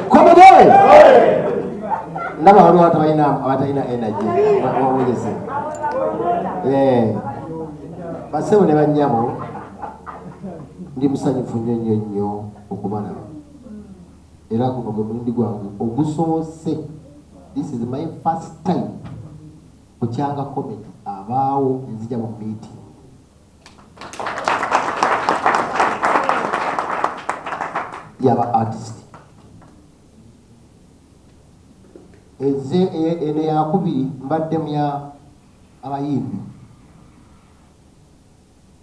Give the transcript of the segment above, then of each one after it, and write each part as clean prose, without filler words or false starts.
Comedy! Ndaba waliwo abatalina abatalina energy wawonyeze. Eh. Basebo ne bannyabo, ndi musanyufu nnyo nnyo nnyo okubalaba. Era guno gwe mulundi gwange ogusoose. This is my first time bukyanga comedy abaawo nzija mu meeting yaba artist. Eze eno yakubiri mbadde mu ya abayimbi,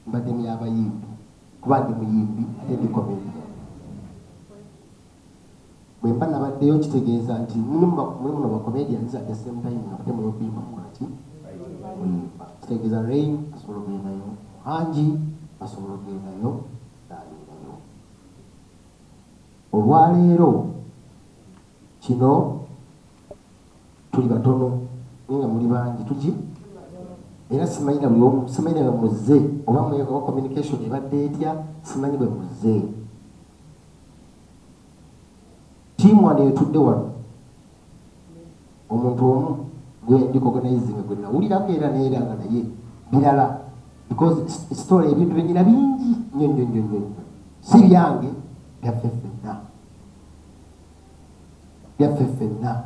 mbadde mu y'abayimbi kuba ndi muyimbi ate ndi comedian. Bwe mba nabaddeyo kitegeeza nti mulimu no ba comedians, at the same time nga ate muli okuyimba, mukola ki? Muyimba. Kitegeeza Rain asobola okugendayo, Muhangi asobola okugendayo, n'abeerayo. Olwaleero kino tuli batono naye nga muli bangi tuki, era simanyi na buli omu, simanyi na bwe muzze oba oba communication ebadde etya, simanyi bwe muzze. Tiimu wano etudde wano, omuntu omu gwe ndi organizing gwe nawulirako era neera nga naye birala, because story ebintu byenyina bingi nnyo nnyo nnyo nnyo nnyo, si byange, byaffe ffenna, byaffe ffenna.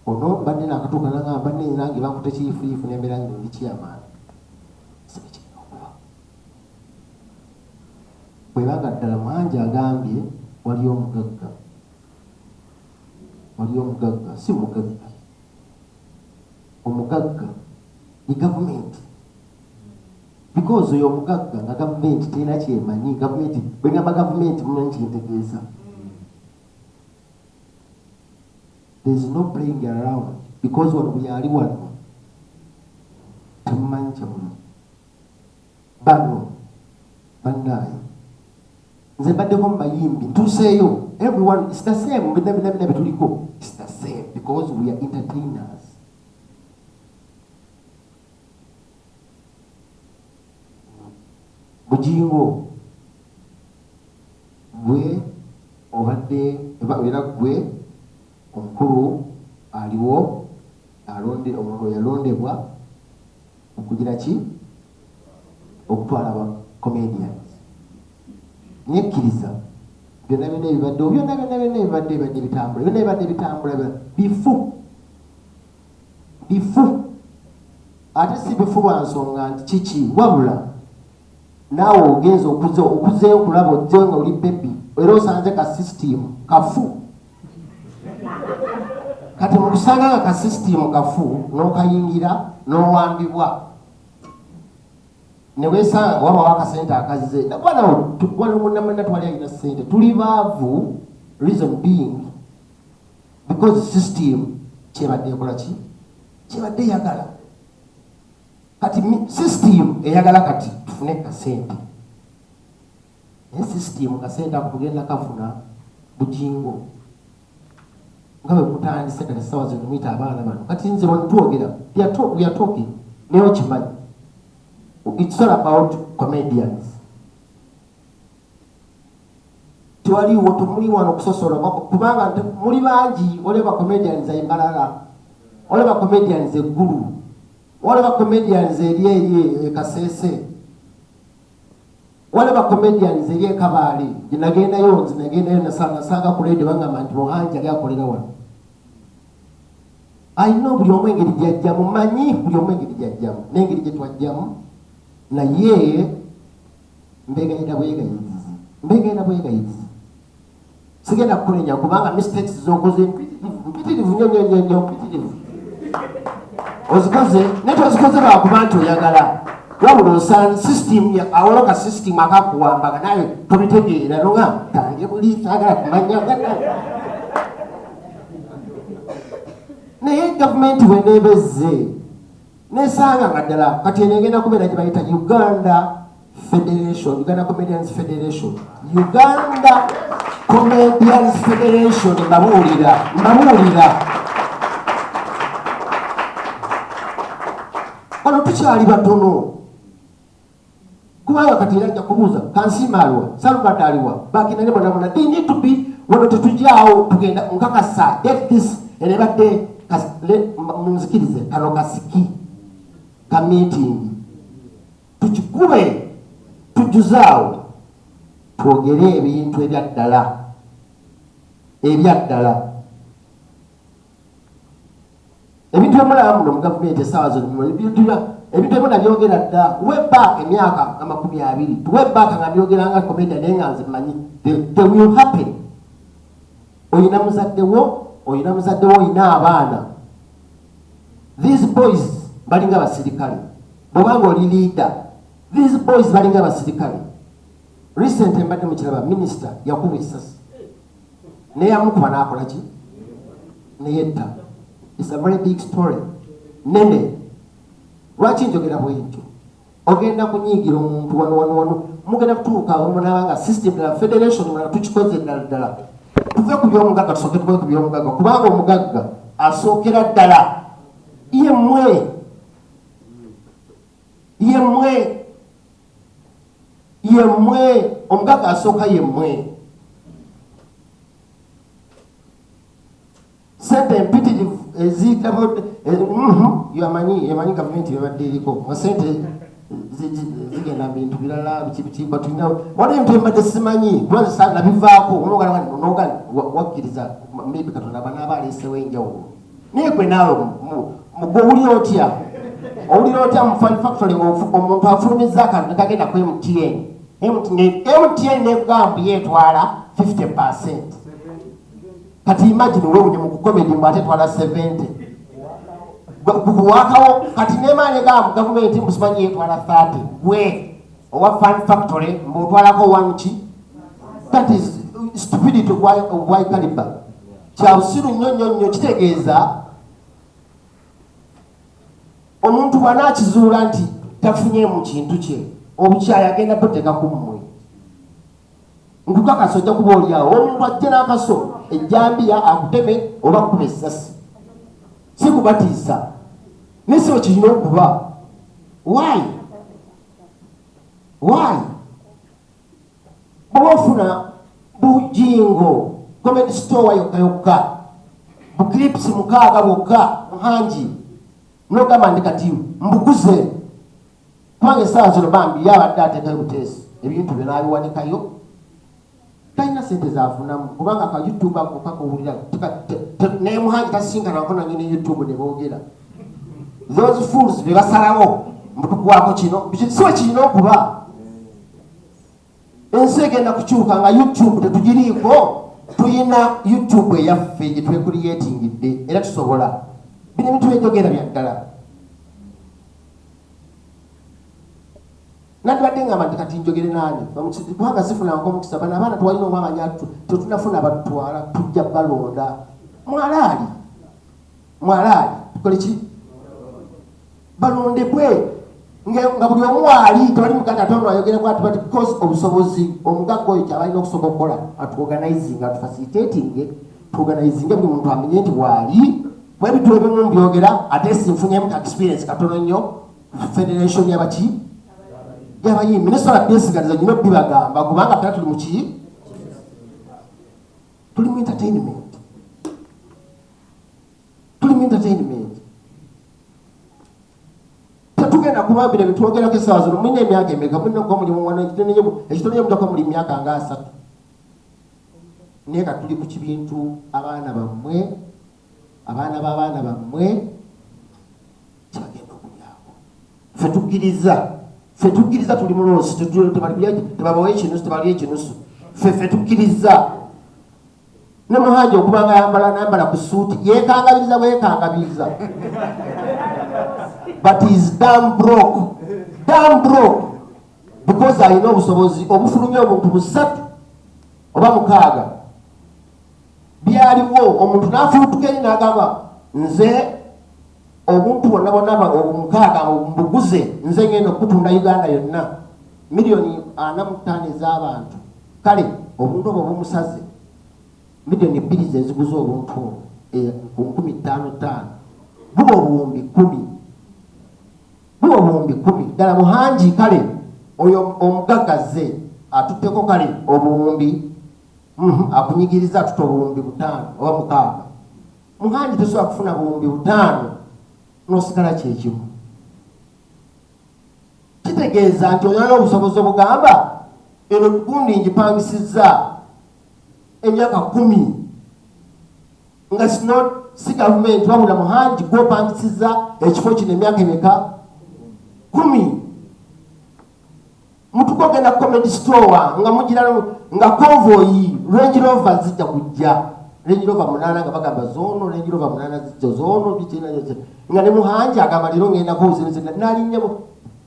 Ono mbadde nakatuuka nangamba nne nange bankute kiyifuyifu nembeera nge ndi chairman, sibikirina okuba bwebanga ddala. Muhangi agambye waliyo omugagga, waliyo omugagga, si mugagga, omugagga ni gavumenti, because oyo omugagga nga gavumenti terina kyemanyi. Gavumenti, bwengamba gavumenti mumanyi kyentegeeza. There is no playing around, because wano buli ali wano temumanyi kyemuli. Bano bannaaye, nze mbaddeko mu bayimbi, ntuuseeyo, everyone is the same, bina bina bina byetuliko is the same because we are entertainers. Bugingo, gwe obadde era gwe omukulu aliwo alonde yalondebwa okugira ki, okutwala aba comedians. Nekkiriza byonna byonna ebibaddewo, byonna byonna byonna ebibadde bibadde bitambula, byonna ebibadde bitambula bifu bifu, ate si bifu lwa nsonga nti kiki, wabula naawe ogenza okuze okuzeeyo okulaba ojje nga oli baby era osanze ka system kafu. Kati mu kusanga nga ka system kafu n'okayingira n'owambibwa ne weesanga nga wabawo akasente akazze wano munamwena twali alina sente, tuli baavu, reason being because system kyebadde ekola ki, kyebadde eyagala. Kati system eyagala kati tufune kasente, naye system kasente ako tugenda kafuna. Bugingo, nga bwe mutandise kati essaawa zino muyita abaana bano, kati nze wano twogera, we are talking, naye okimanyi it's all about comedians. Tewaliwo, temuli wano okusosola kubanga muli bangi. Waliwo ba comedians embalala, waliwo ba comedians eggulu, waliwo ba comedians eri eri ekasese, waliwo ba comedians eri ekabaale gyenagendayo. Nze nagendayo nasanga ku radio bagamba nti Muhangi ali akolera wano. Alina buli omu engeri gyajjamu, manyi buli omu engeri gyajjamu n'engeri gye twajjamu, naye mbegayira bwegayirizi, mbegayira bwegayirizi, sigenda kukunenya kubanga mistakes zokoze mpitirivu nnyo nnyo nnyo nnyo, mpitirivu ozikoze, naye tozikoze lwakuba nti oyagala, wabula osanga system awolo ka system akakuwambaga naye tobitegeera noga tange buli saagala kumanya. Naye gavumenti bweneebezze nesanga nga ddala kati eno egenda kubeera gye bayita Uganda Federation, Uganda Comedians Federation, Uganda Comedians Federation. Mbabuulira, mbabuulira, wano tukyali batono. Kubanga kati era nja kubuuza Kansiime aliwa, Salvado aliwa, bakinane bona bona, they need to be wano. Tetujaawo, tugenda nkakasa. Get this, eno ebadde munzikirize kano kasiki ka meeting tukikube, tujjuzaawo, twogere ebintu ebyaddala ebyaddala. Ebintu ebimulaba muno mu gavumenti essaawa zino, ebintu ebimu nabyogera dda way back emyaka 20, way back nga byogera nga comedian, naye nga nze mmanyi they will happen. Oyina muzadde wo, oyina muzadde wo, oyina abaana. These boys balinga basirikale. Bwobanga oli leader, these boys balinga basirikale. Recent mbadde mukiraba, minisita yakuba essasi, naye yamukuba n'akola ki? Neyetta. It's a very big story nene. Lwaki njogera bwentyo? Ogenda kunyiigira omuntu wano wano wano, mugenda kutuuka omunaba nga system ddala, federation mulala tukikoze ddala ddala. Tuve ku byomugagga, tusooke tuve ku byomugagga, kubanga omugagga asookera ddala yemmwe, yemmwe, yemmwe. Omugagga asooka yemmwe. Sente empitirivu eziyitabo, yamanyi, yamanyi gavumenti bebadde eriko nga sente zigenda mu bintu birala, biki biki. But tulina, waliwo ebintu embadde simanyi kuba nabivaako. Noga wakkiriza, maybe Katonda banaaba aleesewo enjawulo. Naye gwe naawe gwe owulira otya? Owulira otya mu Fun Factory omuntu afulumiza akantu nekagenda ku MTN, MTN nekugamba yeetwala 50%? Kati imagine wewunye mu comedy mbu ate twala 70 kuwakawo. Kati nemaani egamba mu gavumenti mbusimanyi yetwala 30, gwe owa Fun Factory mbuotwalako wanki? That is stupidity obwa caliber. Kya busiru nnyo nnyo nnyo. Kitegeeza omuntu bw'anaakizuula nti tafunyemu kintu kye, obukyayi agenda buteeka ku mmwe. Nkukakasa ojja kuba oliawo omuntu ajje n'akaso, ejjambiya, akuteme oba kuba essasi. Si kubatiisa, naye si bwe kirina okuba. Why, why? Bw'oba ofuna Bujingo Comedy Store yokka yokka, buclips 6 bwokka muhangi, nogamba ndi kati mbuguze, kubanga essaawa zino bambi yabadde ateekayo buteesi ebintu byo n'abiwanikayo, talina sente zafunamu, kubanga ka YouTube ako kakowulira naye Muhangi tasinkanako nanyini YouTube ne boogera. Those fools be basalawo mbutukuwako kino, si bwe kirina okuba. Ensi egenda kukyuka nga YouTube tetugiriiko, tuyina YouTube eyaffe gye twecreatingidde, era tusobola. Bino ebintu byenjogera bya ddala. Nandibadde ngamba nti kati njogere naani, kubanga sifunanko omukisa. Bano abaana twalina omwamanya, tetunafuna batutwala, tujja balonda. Mwalaali, mwalaali, tukole ki? Balondebwe nga buli omu waali, tewali muganda ate ono ayogere bwati bati, because obusobozi omugagga oyo kyaba alina okusooka okukola, atuorganizing, atufacilitating, tuorganizing, buli muntu amenye nti waali. Kuba ebintu ebimu mbyogera ate sinfunyemu ka experience katono nnyo. Federation yabaki yabayimbi nesobola byesigaliza nyina obibagamba, kubanga fena tuli muki? Tuli mu entertainment, tuli mu entertainment. Tetugenda kubambira bitwogerako essaawa zino. Mulina emyaka emeka? Mulina okuba muli muwana ekitone, mutaka muli myaka nga 30, naye ka tuli ku kibintu abaana bammwe, abaana b'abaana bammwe kibagenda okulyako. Ffe tukkiriza, ffe tukkiriza, tuli mu loss. Tebabawa ekinusu, tebalya ekinusu. Ffe tukkiriza. Ne Muhangi okuba nga yambala nambala ku suuti, yekangabiriza bwekangabiriza, but is damn broke, damn broke, because alina obusobozi obufulumya obuntu busatu oba mukaaga. Byaliwo omuntu n'afulutuka eri n'agamba, nze obuntu bwonna bwonna 6 mbuguze, nze ngenda okutunda Uganda yonna, 45 million ez'abantu. Kale obuntu obwo bumusaze 2 million zeziguza obuntu obwo, ku 5,000 5 buba 10,000, buba 10,000 ddala. Muhangi kale Oyo omugagga azze atutteko kale obuwumbi, akunyigiriza atutte 5,000 oba 6. Muhangi tosobola kufuna 5,000 n'osigala kyekimu. Kitegeeza nti olina obusobozi obugamba eno gundi ngipangisizza emyaka 10 nga si gavumenti wabula Muhangi gw'opangisizza ekifo kino emyaka emeka 10. Mutuka ogenda comedy store nga mugira nga convoy Range Rover zijja kujja, Range Rover 8 nga bagamba zoono, Range Rover 8 zijja zoono, biki na biki. Nga ne Muhangi agamba leero ngenda kuwuzirizza nalinnya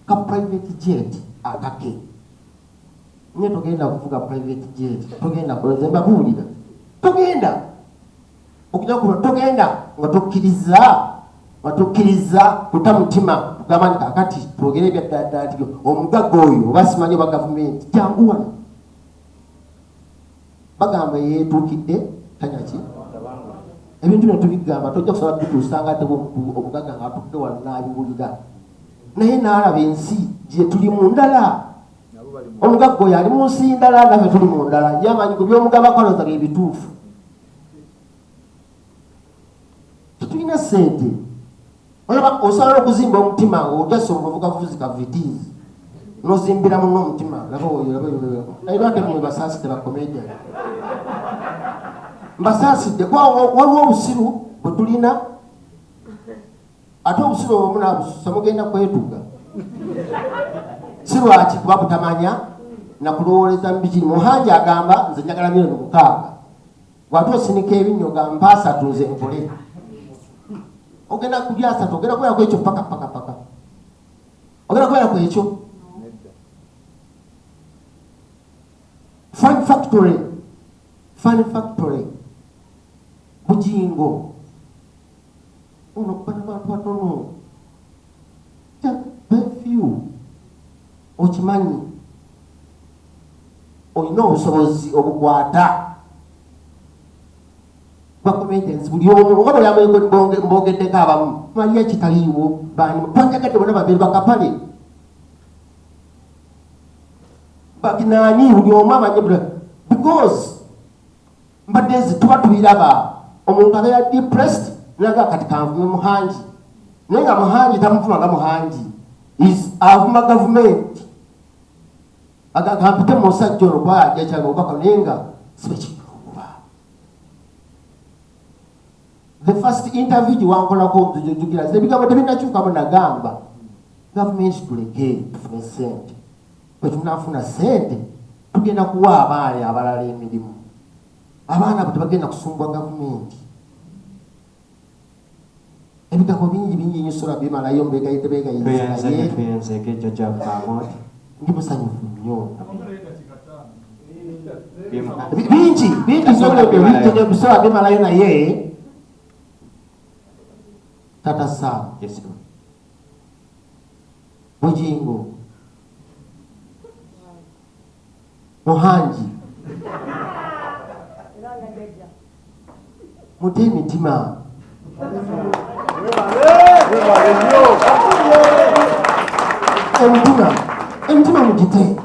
ka private jet akake. Nye togenda kuvuga private jet, togenda kuze mbabuulira, togenda okujja kuba togenda nga tokkiriza, nga tokkiriza kuta mutima kugamba nti kaakati twogere ebya ddala ddala nti omugagga oyo oba simanyi oba gavumenti jangu wano. Bagamba yeetuukidde tanya ki? Ebintu bino tubigamba tojja kusobola kubituusa nga ate omugagga ng'atudde wano n'abiwulira. Naye n'alaba ensi gye tuli mu ndala. Omugagga oyo ali mu nsi ndala, naffe tuli mu ndala. Ye amanyi ku by'omugamba kwalowooza bye bituufu. Tetulina ssente. Olaba osobola okuzimba omutima ng'ojja ovuga vuzi ka Vitz. N'ozimbira munno omutima. Laba oyo, laba oyo. Naye lwaki mmwe basaasidde ba comedian? Mbasaasidde kuba waliwo obusiru bwe tulina, ate obusiru obwo munaabususa mugenda kwetuga. Si lwaki kuba butamanya na kulowooleza mu bikiri. Muhangi agamba nze njagala 6,000,000. Bw'ate osinika ebinnyo ga mpa 3 nze nkole. Ogenda kulya 3, ogenda kubeera ku ekyo paka paka paka. Ogenda kubeera ku ekyo. Fun Factory, Fun Factory, Bugingo. Ono bana bantu batono. Very few. Okimanyi olina obusobozi obukwata bakomedians buli omu nga buli mbogeddeko abamu Maria kitaliiwo bani twanjagadde bonna babeere bakapale bakinaani buli omu amanye buli because mbadde nzi tuba tubiraba omuntu abeera depressed naga kati kanvume Muhangi naye nga Muhangi tamuvuma nga Muhangi is avuma gavumenti kampite mu musajja ono kuba ajja kyange obubaka naye nga si bwe kirina okuba. The first interview gye wankolako nzijukira nze ebigambo tebinnakyukamu nagamba gavumenti tuleke tufune ssente, bwe tunaafuna ssente tugenda kuwa abaana abalala emirimu, abaana abo tebagenda kusumbwa gavumenti. Ebigambo bingi bingi nnyo sola bimalayo mbegayidde begayidde naye tweyanzeege Jjajja Mahmood. Ndi musanyufu nnyo. Bingi bingi nnyo bingi nnyo bisobola bimalayo naye Tata Sam. Yes, Bugingo Muhangi mute emitima. Emitima, emitima mugite.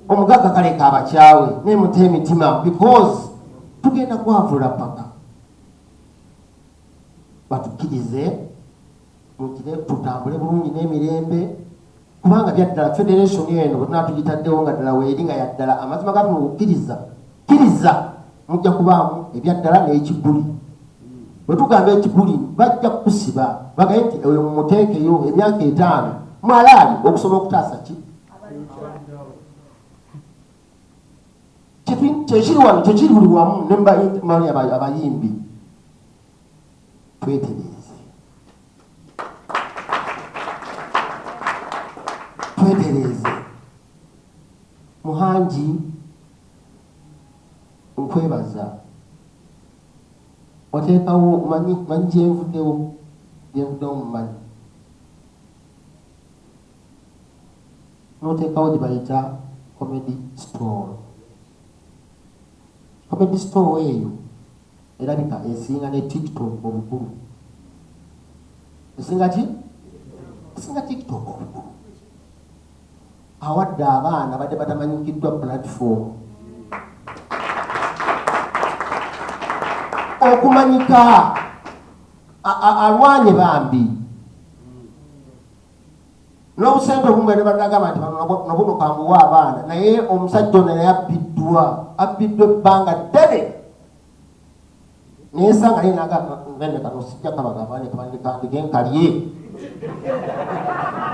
Omugagga kaleka abakyawe naye mute emitima because tugenda kwavula paka batukkirize mugire tutambule bulungi n'emirembe kubanga byaddala federation eno bwe tunaba tugitaddewo nga ddala weeri nga yaddala amazima gatu mu kukkiriza kkiriza mujja kubaamu ebyaddala n'ekibuli. Bwe tugamba ekibuli bajja kukusiba bagaye nti oyo mumuteekeyo emyaka 5 mwalaali okusobola okutaasa ki? Kyekiri wano, kyekiri buli wamu ne mmanyi abayimbi. Twetereeze. Twetereeze. Muhangi nkwebaza wateekawo manyi gyenvuddewo, gyenvuddewo mumanyi n'oteekawo gye bayita comedy store. Comedy store eyo erabika esinga ne TikTok obukulu. Esinga ki? Asinga TikTok obukulu. Awadde abaana badde batamanyikiddwa platform okumanyika. Alwanye bambi n'obusente obumwe ne banagamba nti bano nobuno kambuwa abaana, naye omusajja ono naye abbiddwa, abbiddwa ebbanga ddene, naye sanga naye nagamba kano sijja kabagamba kandike nkalye,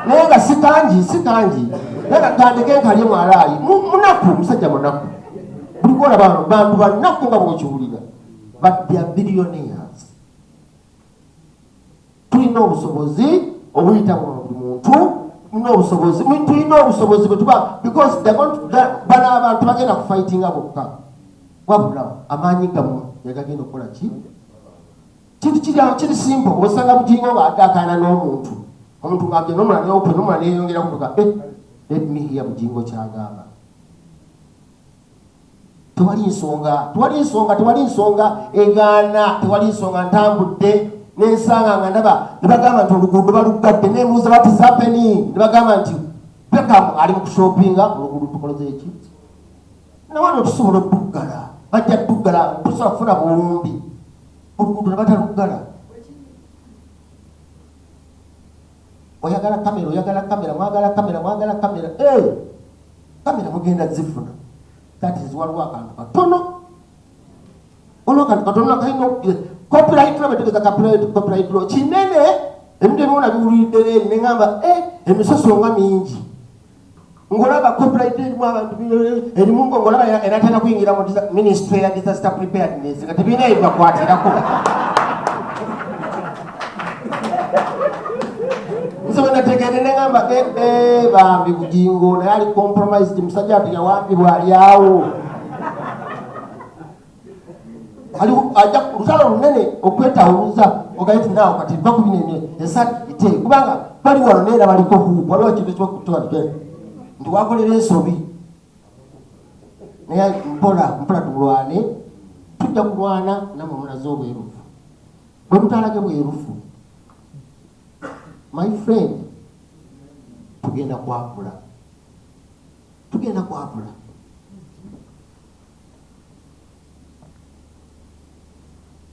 naye nga si kangi, si kangi, naye nga kandike nkalye. Mwalaayi munaku, musajja munaku. Buli kwolaba bano bantu banaku nga bwokiwulira, but they are billionaires. Tulina obusobozi obuyita buli muntu, tulina obusobozi, tulina obusobozi bwe tuba, because bano abantu bagenda kufightinga bokka, wabula amaanyi gammwe gegagenda okukola ki? Kintu kiri awo kiri simple. Osanga Bugingo nga adde akaana n'omuntu, omuntu ngambye nomulala neyokwe nomulala neyongera kutuka. Let me hear Bugingo kyagamba. Tewali nsonga, tewali nsonga, tewali nsonga egaana, tewali nsonga. Ntambudde nensanga nga ndaba ne bagamba nti oluguudo baluggadde, nembuuza, "What is happening?" Ne bagamba nti Beckham ali mu kushoppinga, oluguudo tukoloze eki? Nawano tusobola oduggala, bajja duggala, tusobola kufuna buwumbi, oluguudo ne bataluggala. Oyagala kamera, oyagala kamera, mwagala kamera, mwagala kamera. Kamera mugenda zifuna. That is, waliwo akantu katono, waliwo akantu katono kalina copyright law. Betegeza copyright law kinene. Ebintu ebimu nabiwulidde eri neŋamba emisoso nga mingi, ngolaba copyright erimu abantu, erimu ngolaba enatera kuyingira mu ministry ya disaster preparedness nga tebirina ebibakwatirako. Nze bwe nategere neŋamba, bambi Bugingo naye ali compromised, musajja ati yawambibwa, ali awo ajja lutalo lunene okwetawuluza ogaye ti naawe kati va ku binene esati kubanga bali wano neera baliko hu waliwo ekintu ekibakutoa nti wakolera ensobi, naye mpola mpola tulwane, tujja kulwana namwe mulaze obwerufu. Bwe mutalage bwerufu, my friend, tugenda kwavula, tugenda kwavula.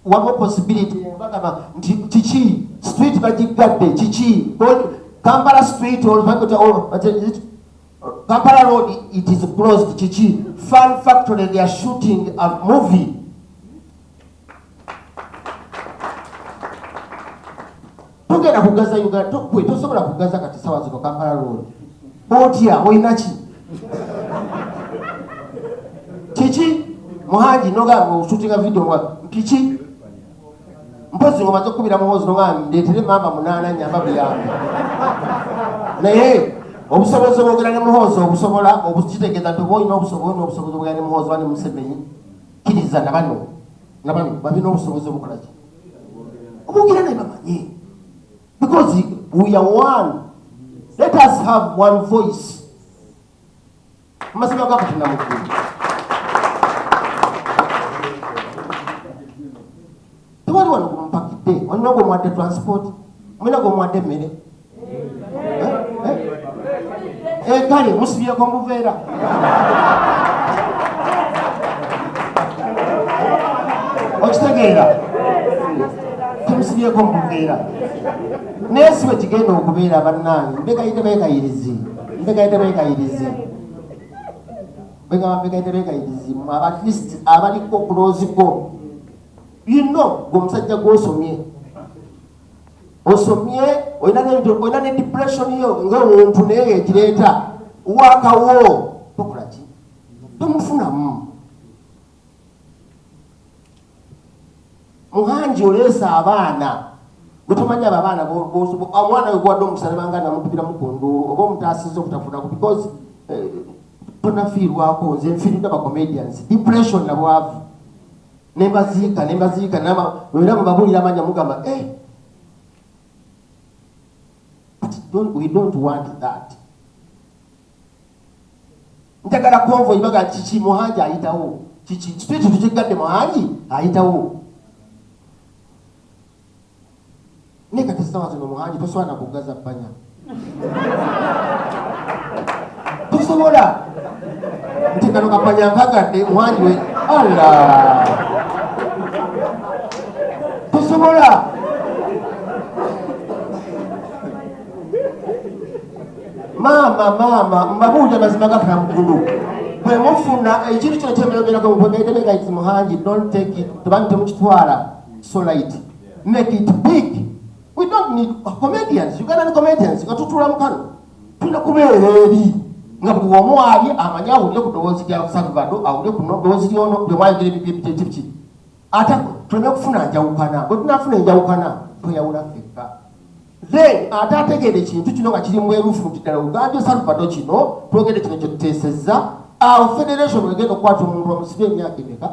Waliwo possibility bagamba nti kiki, street bagiggadde kiki, Kampala street or Kampala road, it is closed kiki, Fun Factory, they are shooting a movie. Tugenda kugaza Uganda. Gwe tosobola kugaza kati sawa zino Kampala road otya? Olina ki kiki muhangi nogamba oshootinga video kiki? Mpozi ngomaze okukubira Muhoozi nogamba ndeetere mamba munaana nyamba buyambi, naye obusobozi obwogera ne Muhoozi obusobola obukitegeeza nti oba olina obusobozi, olina obusobozi obwogera ne Muhoozi oba ne Museveni. Kkiriza nabano nabano babina obusobozi obukolaki obwogera naye bamanye, because we are one. Let us have one voice. Amazima gakatonda muggulu tewali wano gumupakidde, olina gwemuwadde transport, mulina gwemuwadde emmere. Kale musibyeko mubuveera. Okitegeera, temusibyeko mubuveera, naye si bwe kigenda okubeera. Bannange, mbegayidde beegayirizi, mbegayidde beegayirizi, begamba mbegayidde beegayirizi. At least abaliko kuloziko, you know, gwe omusajja gwosomye, osomye, olina ne depression yo ngaomuntu, naye egireeta wakawo tokola ki, tomufunamu. Muhangi oleesa abaana gwetomanyi, abo abaana, omwana we gwadde omukisa nebanga namukubiramu ku nduulu oba omutaasiza obutafunako, because tonafiirwako. Nze nfiiriddwa bacomedians, depression nabwavu, nembaziika, nembaziika, era mubabuulira amanya mugamba eh. But we don't want that. Njagala convoy baga kiki, Muhangi ayitawo kiki, street tukigadde, Muhangi ayitawo. Naye kati sawa zino Muhangi tosobola nakugaza bbanya. Tosobola nti kano kapanya nkagadde mwanjiwe ala tosobola. Maama mbabuulira amazima ga Kalamugulu. Bwe mufuna ekintu kino kyemuyogerako mubwegaite Muhangi, don't take it, tebani temukitwala so light, make it big. We don't need comedians, Ugandan comedians nga tutuula mu kano tulina kubeera eri nga buli omu ali amanyi awulire ku ddoboozi lya Salvado, awulire ku ddoboozi lyono bwe mwayogera ebibiki, ate tuleme kufuna njawukana. Bwe tunafuna enjawukana tweyawula ffekka. Then ate ategeera ekintu kino nga kiri mwerufu nti ddala ogambye Salvado kino, twogedde kino kyetuteesezza. Awo federation wegenda okukwata omuntu bamusibe emyaka emeka,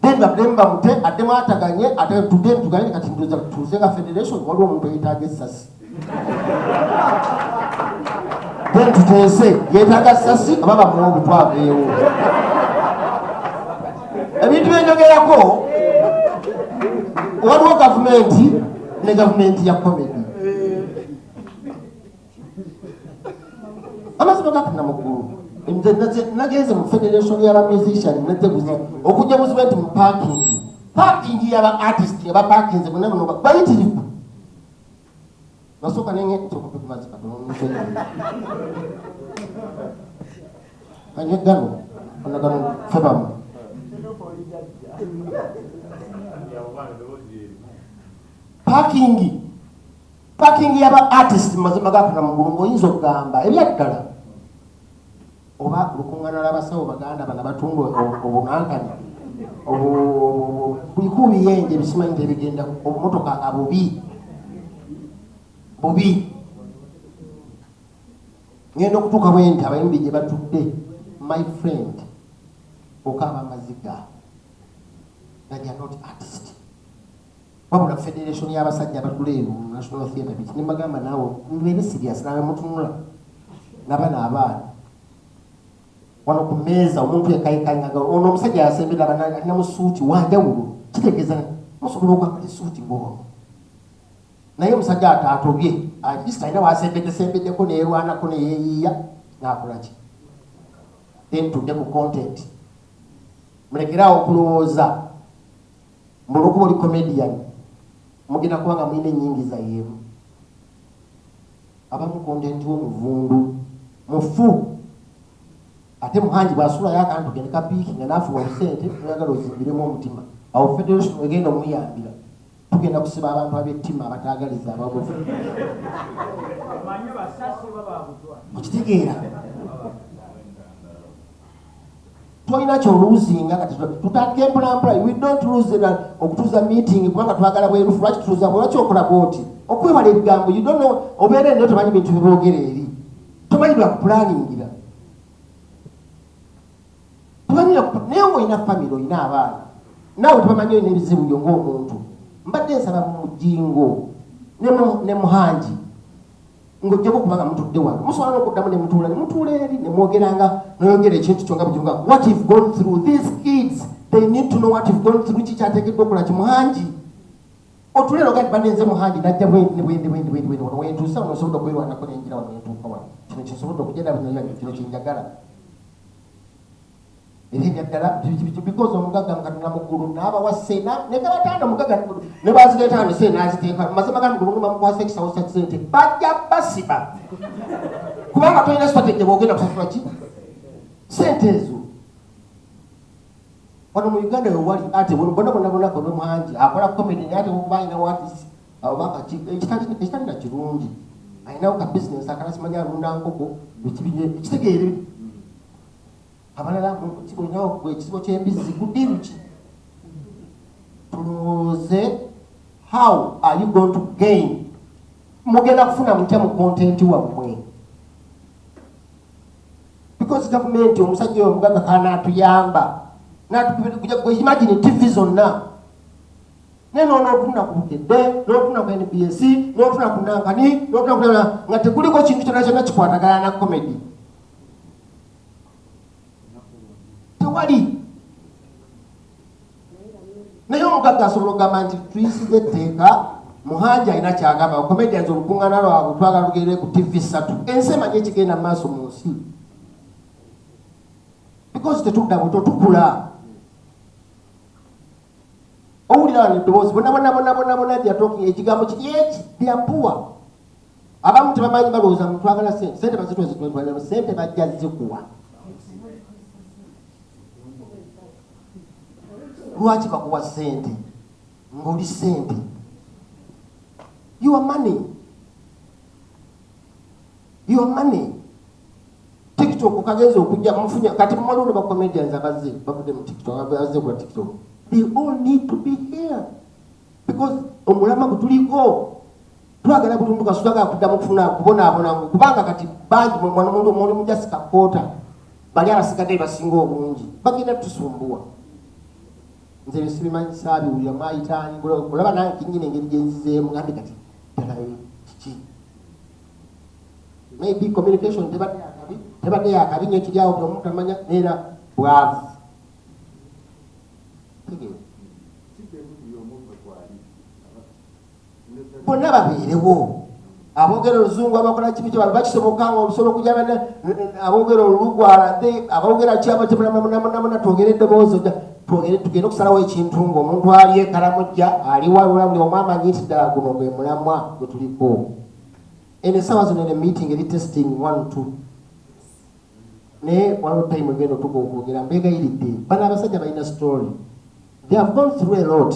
then baddemu bamute addemu ataganye, ate tudde tuganye. Kati ndowooza tutuuze nga federation waliwo omuntu eyetaaga essasi, then tuteese yeetaaga ssasi oba bamuwe obutwa aveewo. Ebintu byenjogerako, waliwo gavumenti ne gavumenti ya comedy. Amazima gakana muggulu, nze nagenze mu federation y'aba musician neteguza okujja buzibu nti mu parking y'aba artist nga baparkinze bonna buno bayitirivu. Nasooka nenge katono kanywe gano ono gano febamu parking y'aba artist. Mu mazima gakana muggulu ng'oyinza okugamba ebyaddala oba lukuŋŋaana lw'abasawo baganda bana batunda obunankani buliku biyenje bisimanyi nti ebigenda obumotoka nga bubi bubi. Ngenda okutuuka bwe nti abayimbi gye batudde, my friend, okaaba amaziga nga they are not artist, wabula federation y'abasajja abatula eno mu National Theatre biki. Ne mbagamba, naawe mubeere serious, nawe mutunula nabana abaana wano ku mmeeza omuntu ekayikanyaga ono omusajja yasembera alina mu suuti wanjawulo, kitegeeza musobola okwambala esuuti ng'ono, naye omusajja ataatobye at least alina wasembedde sembeddeko neerwanako neyeeyiiya n'akola ki. Then tudde ku content. Mulekeraawo okulowooza mbulwokuba oli comedian mugenda kuba nga mulina ennyingiza yeemu. Abamu content w'omuvundu mufu, ate Muhangi bw'asuulayo akantu gende kapiiki nga naafuba obusente noyagala ozimbiremu omutima. Awo federation egenda omuyambira, tugenda kusiba abantu ab'ettima abataagaliza abagufu. Okitegeera tolina kyoluuzinga. Kati tutandike mpolampola. We don't lose okutuuza meeting kubanga twagala bwerufu. Lwaki tutuuza? Lwaki okola bwoti? Okwewala ebigambo, you don't know, obeera eno tomanyi bintu biboogera eri, tomanyi lwakupulaningira, tomanyi. Naye ngaolina family, olina abaana, naawe tebamanyi olina ebizibu byo ng'omuntu. Mbadde nsaba Mujingo ne Muhangi, ng'ojjako kubanga mutudde wano, musobola n'okuddamu ne mutuula ne mutuula eri ne mwogeranga, noyogera ekintu kyo nga bujunga what you've gone through. These kids, they need to know what you've gone through. Kikyateekeddwa okukola ki, Muhangi? Otuleero gati banenze Muhangi najja bwendi bwendi bwendi bwendi bwendi, wano wentuusa wano nsobodde okwerwanako nenjira wano nentuuka wano, kino kinsobodde okugenda, kino kinjagala era ebyaddala, because omugagga mukatonda mu ggulu n'abawa sena nekabatanda omugagga ne bazireeta wano sente n'aziteeka. Mazima ga mugulu bamukwasa ekisawo kya sente, bajja basiba kubanga tolina strategy bwogenda kusasula ki sente ezo. Wano mu Uganda wewali ate bonna bonna bonna kono Muhangi akola comedy, naye ate okuba alina watisi oba ekitali na kirungi, alinawo ka business akala, simanyi alunda nkoko, ekitegeere abalala olinawo ekisibo ky'embizzi kudiru ki. Tulowooze, how are you going to gain? Mugenda kufuna mutya mu content wammwe? Because gavumenti, omusajja oyo omugagga kanaatuyamba. Imagine TV zonna naye nonootuna ku Bukedde, notuna ku NBS, notuna ku nankani, notuna ku nga tekuliko kintu kyonna kyonna kikwatagana na comedy, tewali. Naye omugagga asobola okugamba nti tuyisiza etteeka. Muhangi alina kyagamba comedians, olukuŋŋaana lwabwe twagala lugerere ku TV 3, ensi emanyi ekigenda mu maaso mu nsi, because tetudda buto, tukula. Owulira wano eddoboozi bonna bonna bonna bonna bonna, they are talking ekigambo kiri eki, they are poor. Abamu tebamanyi, balowooza mu twagala sente, sente bazitwazitwatwalira, sente bajja zikuwa. Lwaki bakuwa sente ng'oli sente? Your money, your money. TikTok kagenza okujja mufunye kati muwaliwo ba comedians abazze bavudde mu TikTok, abazze ku TikTok. They all need to be here because omulama gwe tuliko twagala bulungi, kasi twagala kuddamu kufuna kubonaabona, kubanga kati bangi muli mujasika koota bali abasigadde basinga obungi bagenda tusumbuwa. Nze ebyo sibimanyi, saabiwulira mwayitaani olaba nange kinyina engeri gyenzizeemu gambe kati ddala kiki. Maybe communication tebadde yakabi, tebadde yakabi nnyo, kiri awo buli omuntu amanya neera bwavu. Tegeera. Bonna babeerewo, aboogera oluzungu, abakola kibi kyo bakisoboka nga osobola okujja aboogera olugwala, aboogera kyabamuna, twogere eddoboozi, twogere tugende okusalawo ekintu ng'omuntu ali ekalamujja ali wabula buli omu amanyi nti ddala guno gwe mulamwa gwe tuliko. Eno essaawa zino eno meeting eri testing 1 2, naye waliwo time egenda otuka okwogera. Mbeegayiridde, bano abasajja balina story, they have gone through a lot.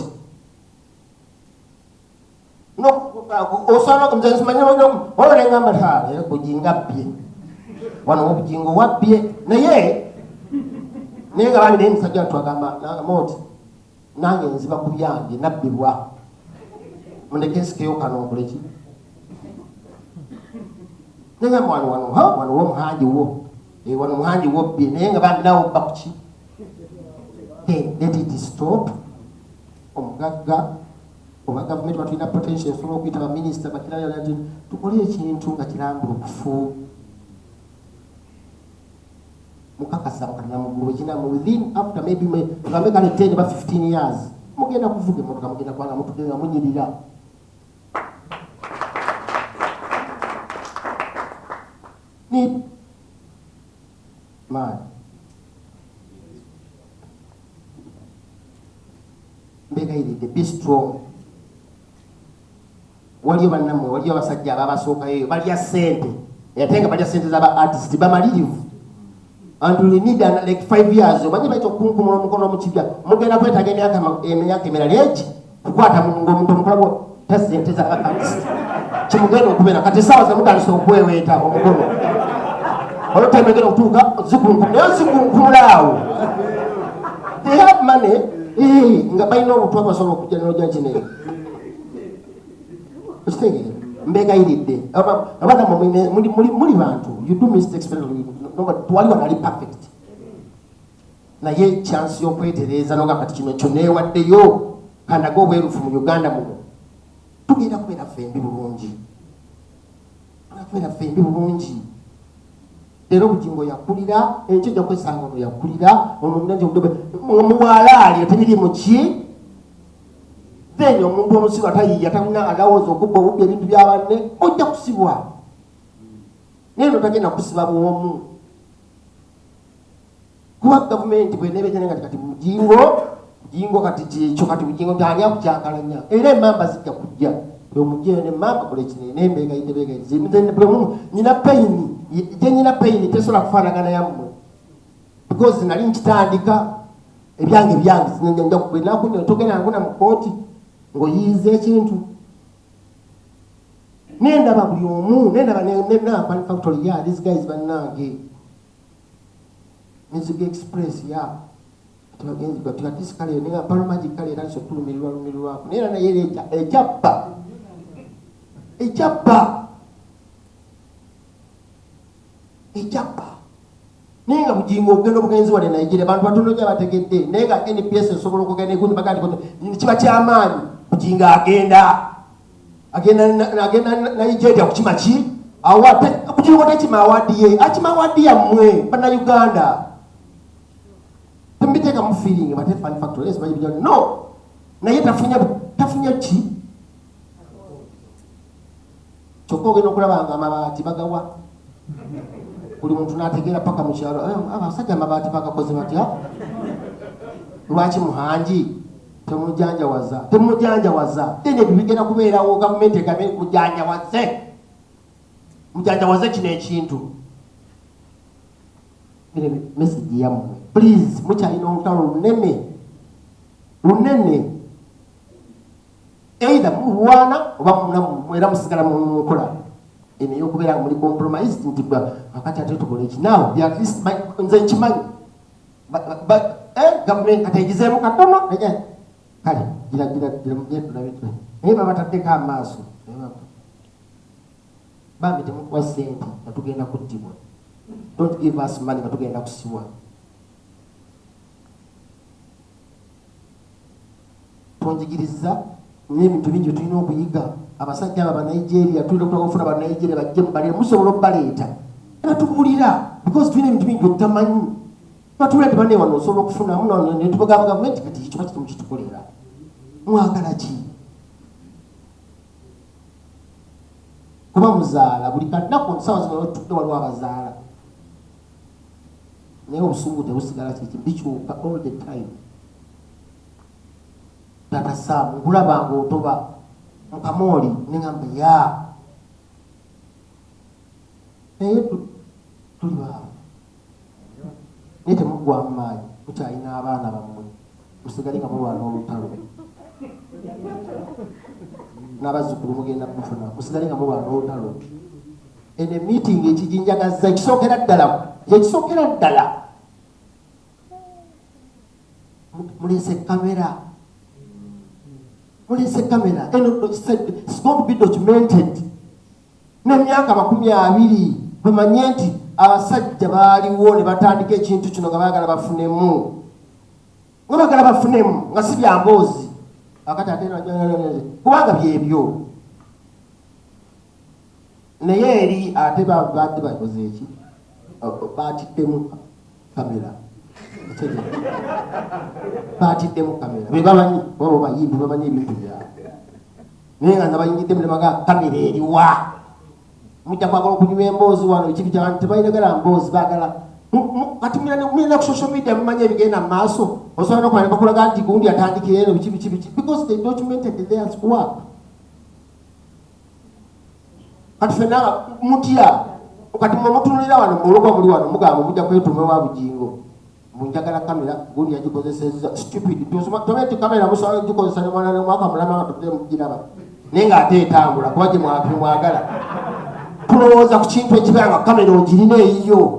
Osobola nengamba ta Bujingo abbye wano, Obujingo wabbye, naye naye nga bali naye musajja watwagamba nagamba oti nange nziba ku byange nabbibwa, mundeke nsikeyo kano nkoleki. Nengamba wano wano ha wano wo Muhangi wo, wano Muhangi wobbye, naye nga bambi nawe obba kuki? Then let it stop. Omugagga oba gavumenti batulina potential esobola okuyita baminisita bakirala nti tukole ekintu nga kirambulukufu mukakasa mukatana mugulu ekinamu within after maybe tugambe kale 10 ba 15 years mugenda kuvuga emotoka, mugenda kubanga mutudde nga munyirira. Ni man mbegayiridde, be strong. Waliyo bannammwe, waliyo abasajja ababasookayo eyo balya ssente, ate nga balya ssente z'aba artist bamalirivu, and we need like 5 years. Omanyi bayita okukunkumula omukono mu kibya, mugenda kwetaaga emyaka emirala egi kukwata ng'omuntu omukola ta ssente z'aba artist kimugenda okubeera. Kati essaawa zemutandisa okweweeta omukono, olwo time egenda okutuuka zikunkumula, naye zikunkumula awo. They have money, nga balina obutwa basobola okujja nojja kino okitegeera. Mbegayiridde, abaana muli bantu, you do mistakes. Twali wano ali perfect, naye chance y'okwetereeza noga kati kino kyo neewaddeyo kandaga obwerufu mu Uganda muno, tugenda kubeera ffembi bulungi, tugenda kubeera ffembi bulungi. Leero Bugingo yakulira, enkyo ojja kwesanga ono yakulira muwalaali tebiri muki. Then omuntu omusiru atayiiya talina alowooza okubba obubbi ebintu bya banne, ojja kusibwa, naye no tagenda kusiba bwomu kuba gavumenti bwenebeera nga kati Bujingo, Bujingo kati kyekyo, kati Bujingo ani akukyankalanya, era emamba zijja kujja omugyeyo nemamba kola ekino nembeegayidde beegayidde buli omu. Nyina pain gye nyina, pain tesobola kufaanagana yammwe because nali nkitandika ebyange byange nakunya togenda nkuna mu kooti ng'oyiyiza ekintu nendaba buli omu nendaba ne factory ya these guys bannange Music Express ya tebagenzi batisi kale nenga Pearl Magic kale era nso tulumirirwa lumirirwako, naye era naye era ejabba ejabba ejabba, naye nga Bugingo ogenda obugenzi wane Nigeria bantu batono nnyo abategedde, naye nga NBS esobola okugenda egundi baga nti kiba kyamaanyi. Bugingo agenda agenda Nigeria kukima ki Bugingo tekima award ye, akima award yammwe Bannayuganda. Temubiteeka mu feeling bate Fun Factory yes, no, naye tafunya tafunya ki Kyokka ogenda okulaba nga amabaati bagawa buli muntu n'ategeera paka mu kyalo, abasajja amabaati bagakoze batya? Lwaki Muhangi temujanjawaza? Temujanjawaza, then ebyo bigenda kubeerawo. Gavumenti egambe mujanjawaze, mujanjawaze kino ekintu. Message yammwe, please, mukyalina olutalo lunene lunene. Either mulwana oba era musigala mu nkola eno ey'okubeera nga muli compromised nti akati ate tukole eki. Now at least nze nkimanyi gavumenti kati egizeemu katono. Kale gira gira gira tulabe, naye babataddeko amaaso. Bambi, temukuwa sente nga tugenda kuttibwa. Don't give us money nga tugenda kusibwa. Tonjigiriza n'ebintu bingi byetulina okuyiga. Abasajja abo Abanigeria, tulina okutaka okufuna Abanigeria bajje mubalire. Musobola okubaleeta nebatubuulira, because tulina ebintu bingi byetutamanyi. Batubuulira nti bane wano osobola okufunamu, netubagamba gavumenti kati kiba kiti mukitukolera. Mwagala ki? Kuba muzaala buli kanaku. Nsawa zino tutudde, waliwo abazaala, naye obusungu tebusigala kiki, bikyuka all the time. Tata Sam, nkulaba nga otoba mukamooli, neŋamba ya, naye tuli baavu, naye temuggwamu maanyi. Mukyalina abaana bammwe, musigale nga mulwana olutalo n'abazzukulu mugenda mufuna. Musigale nga mulwana olutalo. Eno meeting ekijinjagaza, ekisookera ddala, ekisookera ddala, muleese kamera, muleese kamera eno. It's going to be documented n'emyaka 20, bamanye nti abasajja baaliwo ne batandika ekintu kino nga baagala bafunemu, nga baagala bafunemu, nga si bya mboozi. Akati ate kubanga byebyo, naye eri ate badde bakoze eki? Batiddemu kamera, batiddemu kamera. Be bamanyi oba bayimbi bamanyi ebintu byabwe, naye nga nabayingiddemu nebaga kamera eriwa? Mujja kwagala okunyuma emboozi wano. Ekibi kyabantu, tebayinagala mboozi, baagala kati mulina ku social media, mumanyi ebigenda mu maaso. Osobola nokumanya bakulaga nti gundi atandikira eno, biki biki biki, because they documented their work. Kati fenna mutya? Kati mwe mutunulira wano, olwokuba muli wano mugamba mujja kwetuuma wa Bugingo, munjagala kamera gundi yagikozesezza. Stupid. Tobe nti kamera musobola gikozesa nemwana nemwaka mulama nga todde mugiraba, naye ng'ate etambula kuba gye mwagala. Tulowooza ku kintu ekibeera nga kamera ogirina eyiyo.